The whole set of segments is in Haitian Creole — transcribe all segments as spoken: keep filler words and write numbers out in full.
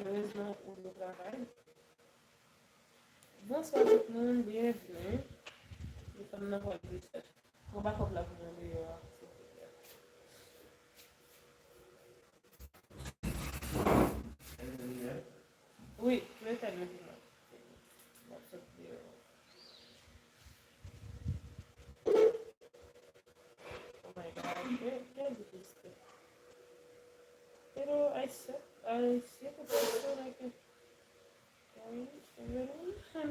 Erezman ou nan travay. Bonswa tout moun, byenvini. Nou fè m nan pòt de sèt. Bon, ba kòb la pou mwen deyò a, silvouplè. Wi, mete l nan pil la. M ap sot deyò. Oh my God, where, where did this go? Pero I said, I said it was so like a, um, a revolution.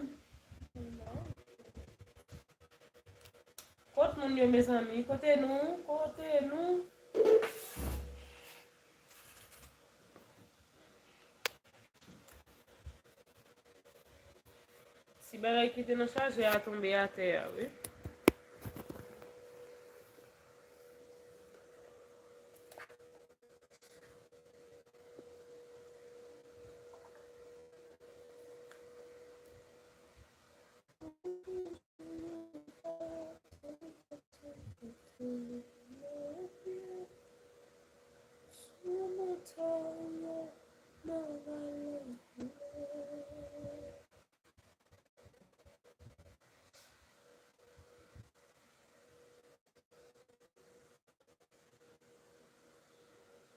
Kot moun yo, mezanmi? Kote nou? Kote nou? Si bagay ki te nan chajè a tonbe atè a, wi.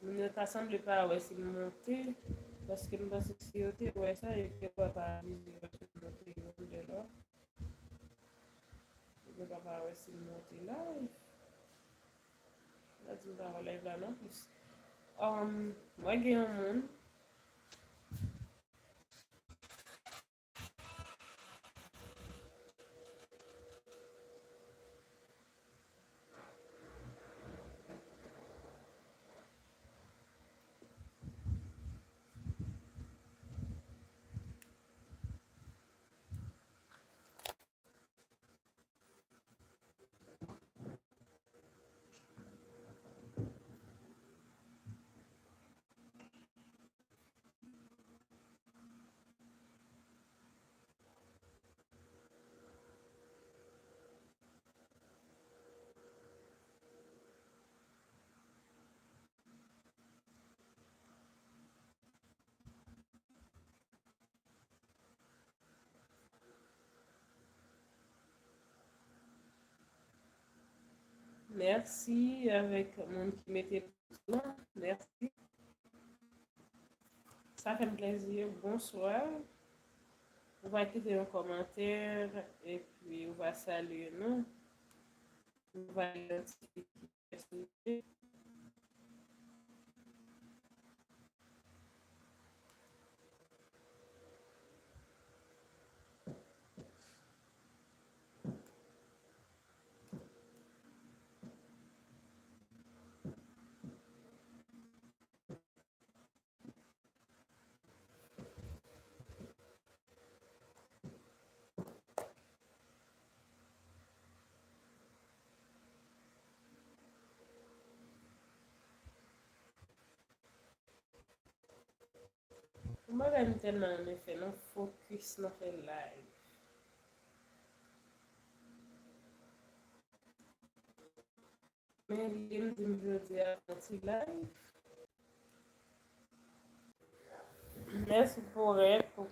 Moun yo ta sanble pa wè si m monte, paske m panse si yo te wè sa, yo te wè pa vizyon si m monte yon de lò. Yo pa pa wè si m monte live. La di m pa wè live la non plis. Um, mwen gen yon moun. Mèsi avèk moun ki mete pouce la. Mèsi. Sa fè m plezi. Bonswa. Ou va kite yon kòmantè epi ou va salye nou. Nou va li yon ti Yon bagay m tèlman renmen fè, nan fokis nan fè live. Men li m di m jodi a fè ti live. Mèsi pou rèd pou